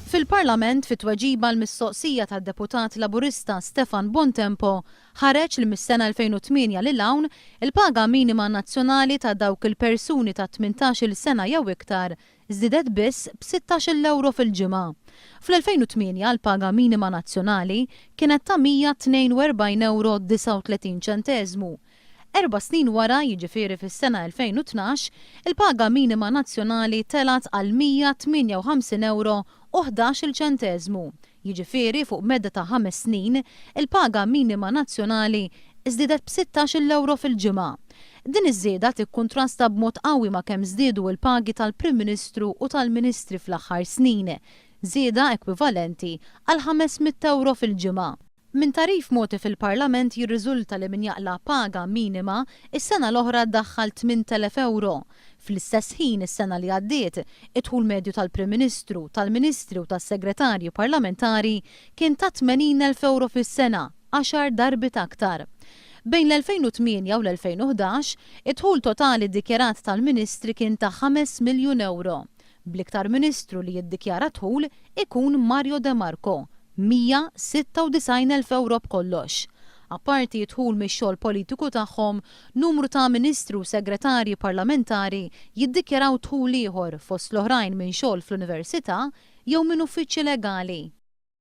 Fil-Parlament, fi tweġiba għal mistoqsija tad-Deputat Laburista Stefan Bontempo, ħareġ li mis-sena 2008 lil hawn, il-paga minima nazzjonali ta' dawk il-persuni ta' 18-il sena jew iktar żdiedet biss b' 16-il ewro fil-ġimgħa. Fl-2008 l-paga minima nazzjonali kienet ta' 142 ewro 39 ċenteżmu. Erba' snin wara, jiġifieri fis-sena 2012, il-paga minima nazzjonali telgħet għal 158 ewro u 11-il ċenteżmu. Jiġifieri fuq medda ta' ħames snin, il-paga minima nazzjonali żdiedet b' 16-il ewro fil-ġimgħa. Din iż-żieda tikkuntrasta b'mod qawwi ma' kemm żdiedu l-pagi tal-Prim Ministru u tal-Ministri fl-aħħar snin, żieda ekwivalenti għal 500 ewro fil-ġimgħa. Minn tagħrif mogħti fil-Parlament jirriżulta li min jaqla' paga minima, is-sena l-oħra daħħal 8,000 ewro. Fl-istess ħin, is-sena li għaddiet, id-dħul medju tal-Prim Ministru, tal-Ministri u tas-Segretarji Parlamentari kien ta' 80,000 ewro fis-sena, għaxar darbiet aktar. Bejn l-2008 u l-2011, id-dħul totali ddikjarat tal-Ministri kien ta' 5 miljun ewro. Bl-iktar Ministru li jiddikjara dħul ikun Mario de Marco, 196,000 ewro b'kollox. Apparti d-dħul mix-xogħol politiku tagħhom, numru ta' Ministri u Segretarji Parlamentari jiddikjaraw dħul ieħor fost l-oħrajn minn xogħol fl-università jew minn uffiċċji legali.